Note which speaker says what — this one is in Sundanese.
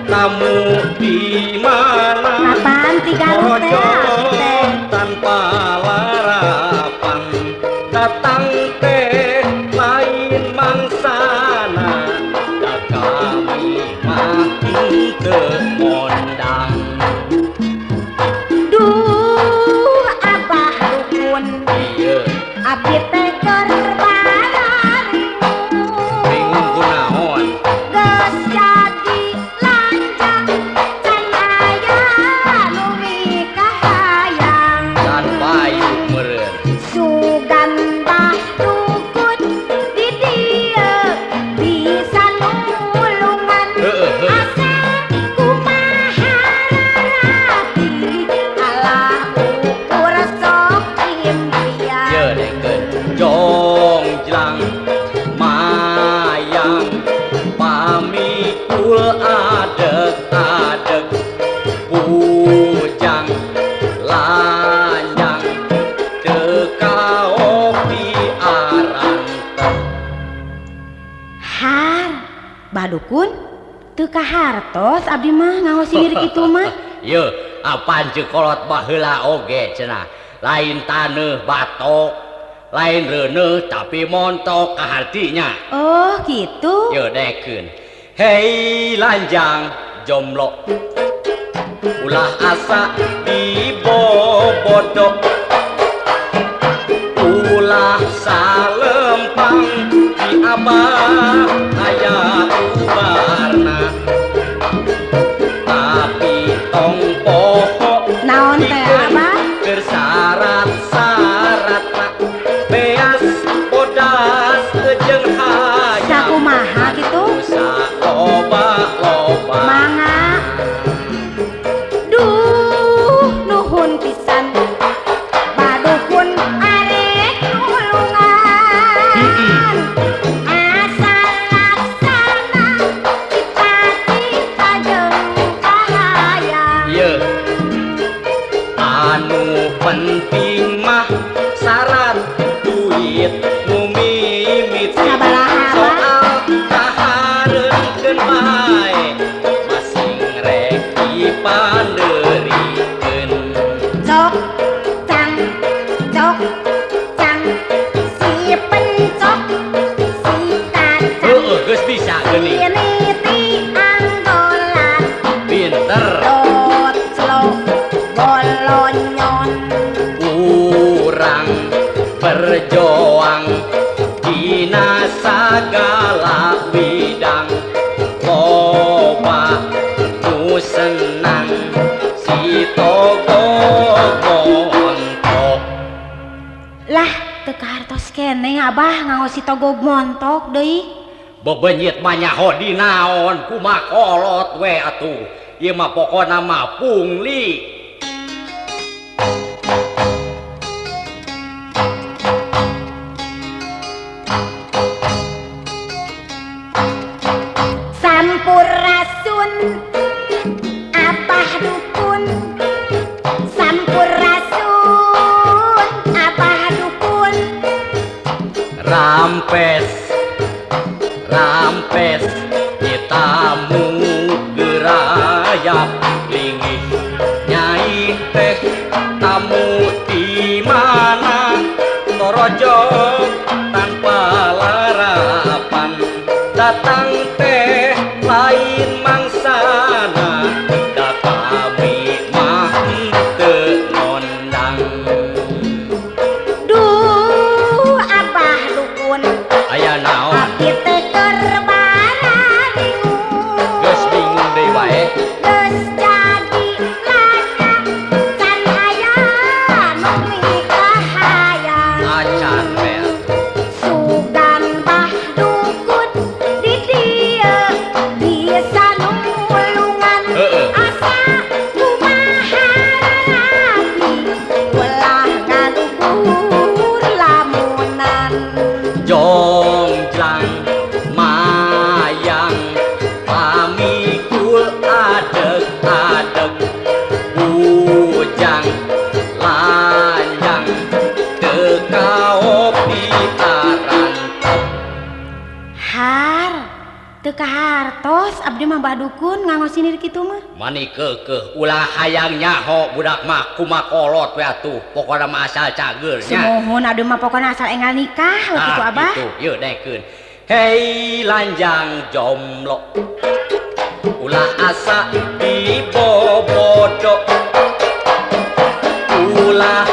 Speaker 1: tamu di mana?
Speaker 2: Apaan ti Garut teh?
Speaker 1: Tanpa larapan datang teh lain mangsana, da kami mah teu ngondang.
Speaker 2: Duh Abah dukun,
Speaker 1: ieu
Speaker 2: abdi teh keur bararingung.
Speaker 1: Bingung kunaon?
Speaker 2: Geus jadi lanjang can aya nu mikahayang.
Speaker 1: Can payu meureun.
Speaker 2: Sugan bah dukun di dieu bisa nulungan.
Speaker 1: Heeh.
Speaker 2: Asa kumaha rarapi alah ukur sok impian.
Speaker 1: Ye dengkeun jongjlang mayang pamikul adeg-adeg, bujang lanjang teu kaok diarantep.
Speaker 2: Har, bah dukun teu kahartos abdi mah nganggo sihir kitu mah.
Speaker 1: Ye, apaan ceuk kolot baheula oge cenah, lain taneuh batok, lain reuneuh tapi montok kahartinya.
Speaker 2: Oh, gitu.
Speaker 1: Ye dekeun. Hei lanjang jomblo, ulah asa dibobodo, ulah salempang di abah aya ubarna, tapi tong poho
Speaker 2: Naon teh Abah?
Speaker 1: Keur syarat-syaratna beas bodas jeung hayam.
Speaker 2: Sakumaha kitu?
Speaker 1: Loba-loba.
Speaker 2: Mangga. Duh, nuhun pisan bah dukun arek nulungan. Asal laksana cita-cita jeung kahayang.
Speaker 1: Ye, anu penting mah syarat duit nu mimiti.
Speaker 2: Sabaraha, Abah?
Speaker 1: Soal kahareunkeun bae masing rek dipandeurikeun.
Speaker 2: Cok cang cok cang si pencok si kacang.
Speaker 1: Heueuh, geus bisa geuning.
Speaker 2: Ini ti anggolan.
Speaker 1: Pinter.
Speaker 2: Dot clok bolonyon.
Speaker 1: Urang berjuang dina sagala bidang, loba nu senang si togog montok.
Speaker 2: Lah, teu kahartos keneh Abah nganggo si togog montok deui.
Speaker 1: Bebenyit mah nyaho dinaon, kumaha kolot we atuh, ieu mah pokona mah pungli.
Speaker 2: Sampurasun Abah dukun, sampurasun Abah dukun.
Speaker 1: Rampes rampes tamu gerayap lingih, nyai teh tamu di mana? Torojok tanpa larapan datang teh lain mangsana, da kami mah teu ngondang.
Speaker 2: Duh Abah dukun,
Speaker 1: Aya naon?
Speaker 2: Abdi teh keur bararingung.
Speaker 1: Geus bingung deui wae.
Speaker 2: Geus jadi lanjang can aya nu mikahayang.
Speaker 1: Acan we atuh.
Speaker 2: Sugan bah dukun di dieu bisa nulungan.
Speaker 1: Heeh.
Speaker 2: Asa kumaha rarapi ulah ngaluhur lamunan.
Speaker 1: Jongjlang mayang pamikul adeg-adeg, bujang lanjang teu kaop diarantep.
Speaker 2: Har, Teu kahartos abdi mah, Bah Dukun, nganggo sinir kitu mah.
Speaker 1: Mani keukeuh, ulah hayang nyaho, budak mah kumakolot we atuh, pokona mah asal cager nya.
Speaker 2: Sumuhun, abdi mah pokona asal enggal nikah we kitu,
Speaker 1: Ah,
Speaker 2: Abah.
Speaker 1: gitu. Yeuh, daekeun. Hei lanjang jomblo, ulah asa dibobodo, ulah